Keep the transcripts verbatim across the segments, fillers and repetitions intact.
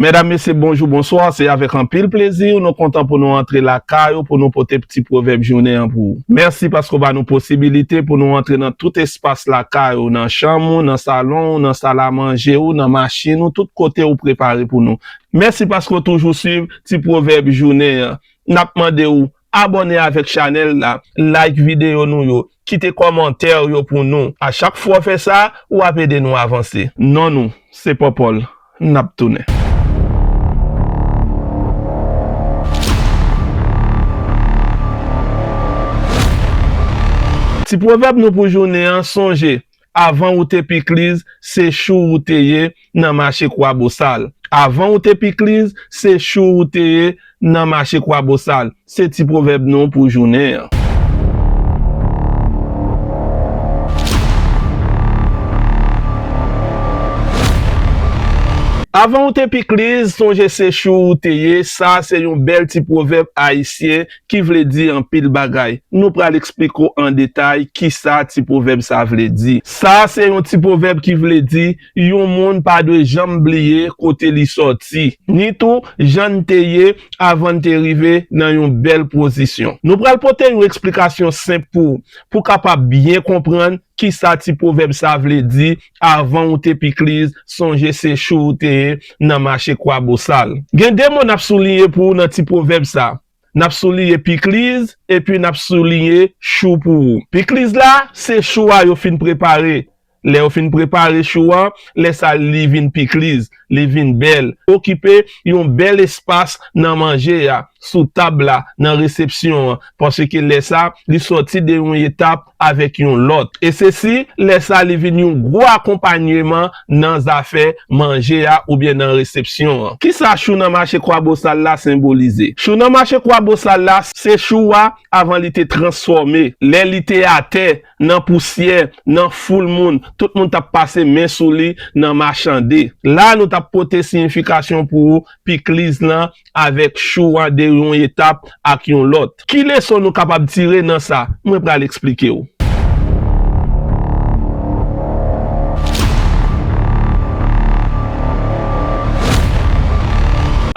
Medam, mesye, bonjou, bonswa. Se avèk anpil plezi nou kontan pou nou antre lakay ou pou nou pote ti pwovèb jounen an pou ou. Mèsi paske w ba nou posibilite pou nou antre nan tout espas lakay ou, nan chanm ou, nan salon ou, nan sal a manje ou, nan machin ou, tout kote ou prepare pou nou. Mèsi paske w toujou swiv ti pwovèb jounen an. N ap mande w abòne avèk chanèl la, like videyo nou yo, kite kòmantè w yo pou nou. A chak fwa w fè sa, w ap ede nou avanse. Non nou se Pòpòl. N ap tounen. Ti pwovèb nou pou jounen an, sonje, avan ou te pikliz, se chou ou te ye nan mache Kwabosal. Avan ou te pikliz, se chou ou te ye nan mache Kwabosal. Se ti pwovèb nou pou jounen an. Avan ou te pikliz, sonje se chou ou te ye. Sa se yon bèl ti pwovèb ayisyen ki vle di anpil bagay. Nou pral eksplike w an detay kisa ti pwovèb sa vle di. Sa se yon ti pwovèb ki vle di yon moun pa dwe janm bliye kote li sòti, ni tou jan n te ye avan n te rive nan yon bèl pozisyon. Nou pral pote yon eksplikasyon senp pou, pou w kapab byen konprann kisa ti pwovèb sa vle di, avan ou te pikliz, sonje se chou ou te ye nan mache Kwabosal. Gen de mo n ap souliye pou ou nan ti pwovèb sa. N ap souliye pikliz, epi n ap souliye chou pou ou. Pikliz la, se chou a yo fin prepare. Lè yo fin prepare chou an, lè sa li vin pikliz, li vin bèl. Okipe yon bèl espas nan manje a, sou tab la, nan resepsyon an, paske lè sa, li sòti de yon etap avèk yon lòt. E sesi, lè sa, li vin yon gwo akonpanyeman nan zafè manje a oubyen nan resepsyon an. Kisa chou nan mache Kwabosal la senbolize? Chou nan mache Kwabosal la, se chou a avan li te transfòme, lè li te atè, nan pousyè, nan foul moun, tout moun t ap pase men sou li nan machande. La, nou t ap pote siyifikasyon pou ou, pikliz lan avèk chou an de yon etap ak yon lòt. Ki leson nou kapab tire nan sa? Mwen pral eksplike w.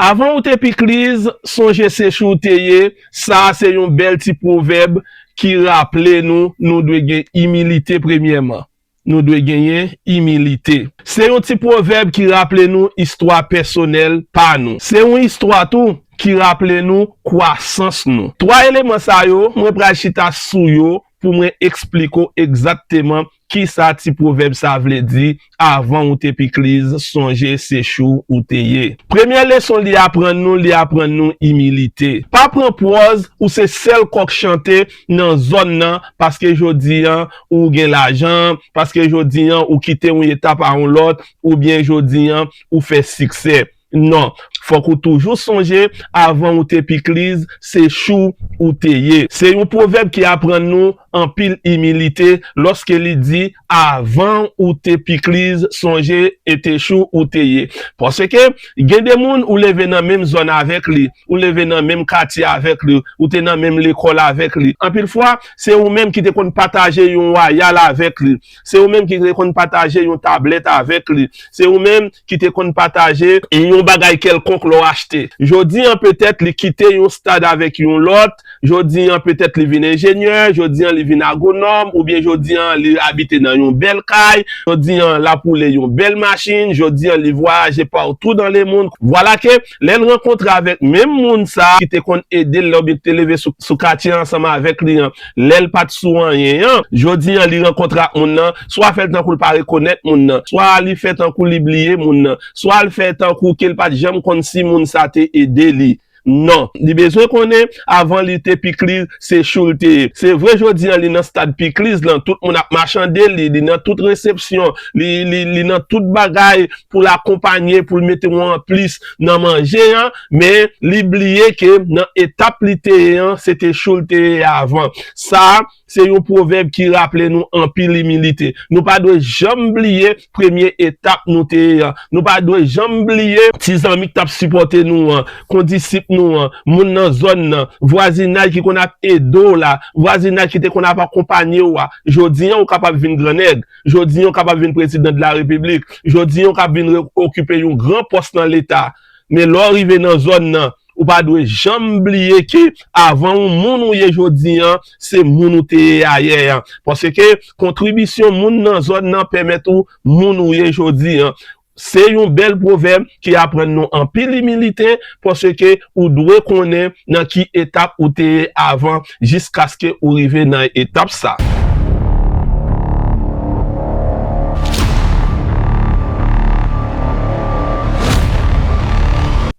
Avan ou te pikliz, sonje se chou w te ye. Sa a se yon bèl ti pwovèb ki raple nou, nou dwe gen imilite premyèman. Nou dwe genyen imilite. Se yon ti pwovèb ki raple nou istwa pèsonèl pa nou. Se yon istwa tou ki raple nou kwasans nou. Twa eleman sa yo, mwen pral chita sou yo pou mwen eksplike w egzakteman kisa ti pwovèb sa vle di, avan ou te pikliz, sonje se chou ou te ye. Premyè leson li aprann nou, li aprann nou imilite. Pa pran pòz ou se sèl kòk chante nan zòn nan, paske jodi an ou gen lajan, paske jodi an ou kite yon etap a yon lòt, oubyen jodi an ou fè siksè. Non, fòk ou toujou sonje, avan ou te pikliz, se chou ou te ye. Se yon pwovèb ki aprann nou anpil imilite lòske li di, avan ou te pikliz, sonje e te chou ou te ye. Paske gen de moun ou leve nan menm zòn avèk li, ou leve nan menm katye avèk li, ou te nan menm lekòl avèk li. Anpil fwa, se ou menm ki te konn pataje yon wayal avèk li. Se ou menm ki te konn pataje yon tablèt avèk li. Se ou menm ki te konn pataje yon bagay kèlkonk lè w achte. Jodi an, petèt, li kite yon stad avèk yon lòt. Jodi an, petèt, li vin enjenyè. Jodi an, li vin agwonòm. Oubyen jodi an, li abite nan yon bèl kay. Jodi an, l ap woule yon bèl machin. Jodi an, li vwayaje partout dans le monde. Vwala ke lè l rankontre avèk menm moun sa a ki te konn ede l lè oubyen ki te leve sou, sou katye ansanm avèk li an, lè l pa t sou anyen an, jodi an, li rankontre ak moun nan, swa fè l tankou l pa rekonèt moun nan, swa li fè tankou li bliye moun nan, swa l fè tankou ke l pa t janm konn si moun sa te ede li. Non, li bezwen konnen, avan li te pikliz, se chou l te ye. Se vre, jodi an, li nan stad pikliz lan, tout moun ap machande li, li nan tout resepsyon, li, li, li nan tout bagay pou l akonpanye, pou l mete yon anplis nan manje an, men li bliye ke nan etap li te ye an, se te chou l te ye avan. Sa, se yon pwovèb ki raple nou anpil imilite. Nou pa dwe janm bliye premye etap nou te ye an. Nou pa dwe janm bliye ti zanmi k t ap sipòte nou an, kondisip nou an, moun nan zòn nan, vwazinaj ki konn ap ede w la, vwazinaj ki te konn ap akonpanye w a. Jodi an, ou kapab vin grannèg. Jodi an, ou kapab vin prezidan de la repiblik. Jodi an, ou kapab vin re-, okipe yon gran pòs nan Leta. Men lè w rive nan zòn nan, ou pa dwe janm bliye ke avan ou moun ou ye jodi an, se moun ou te ye ayè an. Paske kontribisyon moun nan zòn nan pèmèt ou moun ou ye jodi an. Se yon bèl pwovèb ki aprann nou anpil imilite, paske ou dwe konnen nan ki etap ou te ye avan, jiskaske ou rive nan etap sa.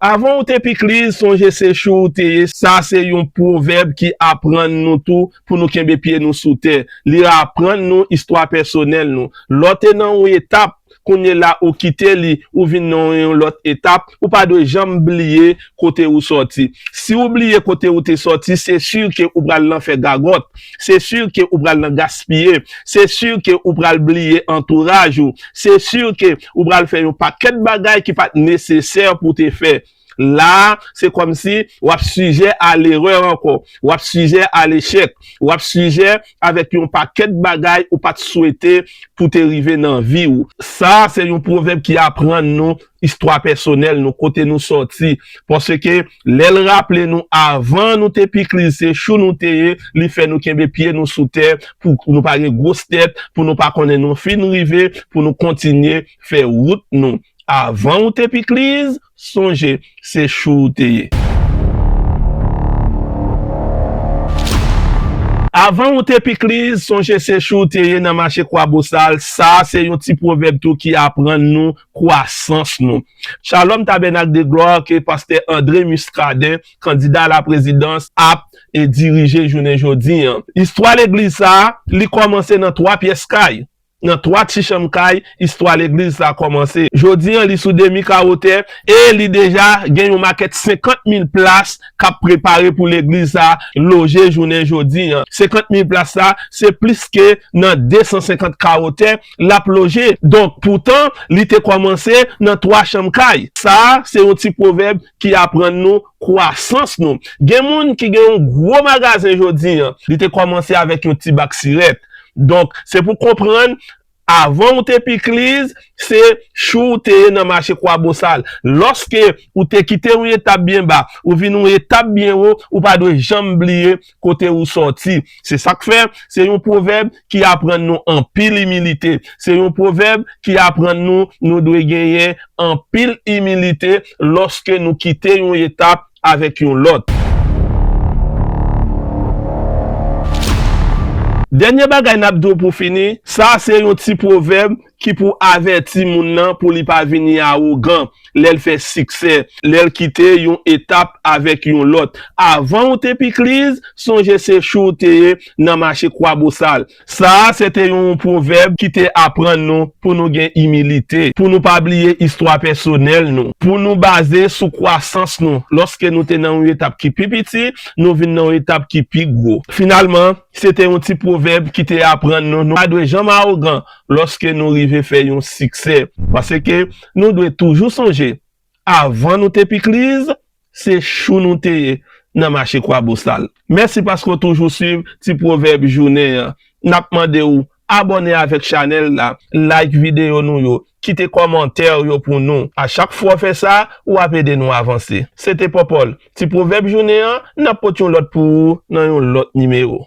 Avan ou te pikliz, sonje se chou ou te ye. Sa se yon pwovèb ki aprann nou tou pou nou kenbe pye nou sou tè. Li aprann nou istwa pèsonèl nou. Lè w te nan yon etap, kounye la ou kite li, ou vin nan yon lòt etap, ou pa dwe janm bliye kote ou sòti. Si ou bliye kote ou te sòti, se si ke ou pral nan fè gagòt, se si ke ou pral nan gaspiye, se si ke ou pral bliye antouraj ou, se si ke ou pral fè yon pakèt bagay ki pa t nesesè pou w te fè. La, se kòmsi w ap sijè a lerè ankò, w ap sijè a lechèk, w ap sijè avèk yon pakèt bagay ou pa t swete pou te rive nan vi w. Sa, se yon pwovèb ki aprann nou istwa pèsonèl nou, kote nou sòti. Paske lè l raple nou, avan nou te pikliz, se chou nou te ye, li fè nou kenbe pye nou sou tè, pou nou pa gen gwos tèt, pou nou pa konnen nou fin rive, pou nou kontinye fè wout nou. Avan ou te pikliz, sonje, se chou ou te ye. Avan ou te pikliz, sonje se chou ou te ye nan mache Kwabosal. Sa, se yon ti pwovèb tou ki aprann nou kwasans nou. Shalom Tabènak de Glwa ke pastè André Muscadin, kandida a la prezidans, ap e dirije jounen jodi an. Istwa legliz sa a, li kòmanse nan twa pyès kay. Nan twa ti chanm kay, istwa legliz sa a kòmanse. Jodi an, li sou demi kawo tè e li deja gen yon makèt senkant mil plas k ap prepare pou legliz sa a loje jounen jodi an. Senkant mil plas sa, se plis ke nan de san senkant kawo tè l ap loje. Donk, poutan, li te kòmanse nan twa chanm kay. Sa a, se yon ti pwovèb ki aprann nou kwasans nou. Gen moun ki gen yon gwo magazen jodi an, li te kòmanse avèk yon ti bak sirèt. Donk, se pou konprann, avan ou te pikliz, se chou ou te ye nan mache Kwabosal. Lòske ou te kite yon etap byen ba, ou vin yon etap byen wo, ou pa dwe janm bliye kote ou sòti. Se sa k fè, se yon pwovèb ki aprann nou anpil imilite. Se yon pwovèb ki aprann nou, nou dwe genyen anpil imilite lòske nou kite yon etap avèk yon lòt. Dènye bagay n ap di w pou fini, sa se yon ti pwovèb ki pou avèti moun nan pou li pa vini awogan lè l fè siksè, lè l kite yon etap avèk yon lòt. Avan ou te pikliz, sonje se chou ou te ye nan mache Kwabosal. Sa a, se te yon pwovèb ki te aprann nou pou nou gen imilite, pou nou pa bliye istwa pèsonèl nou, pou nou baze sou kwasans nou. Lòske nou te nan yon etap ki pi piti, nou vin nan yon etap ki pi gwo. Finalman, se te yon ti pwovèb ki te aprann nou, nou pa dwe janm awogan lòske nou rive fè yon siksè. Paske nou dwe toujou sonje, avan nou te pikliz, se chou nou te ye nan mache Kwabosal. Mèsi paske w toujou swiv ti pwovèb jounen an. N ap mande w abòne avèk chanèl la, like videyo nou yo, kite kòmantè w yo pou nou. A chak fwa w fè sa, w ap ede nou avanse. Se te Pòpòl. Ti pwovèb jounen an, n ap pote yon lòt pou ou nan yon lòt nimewo.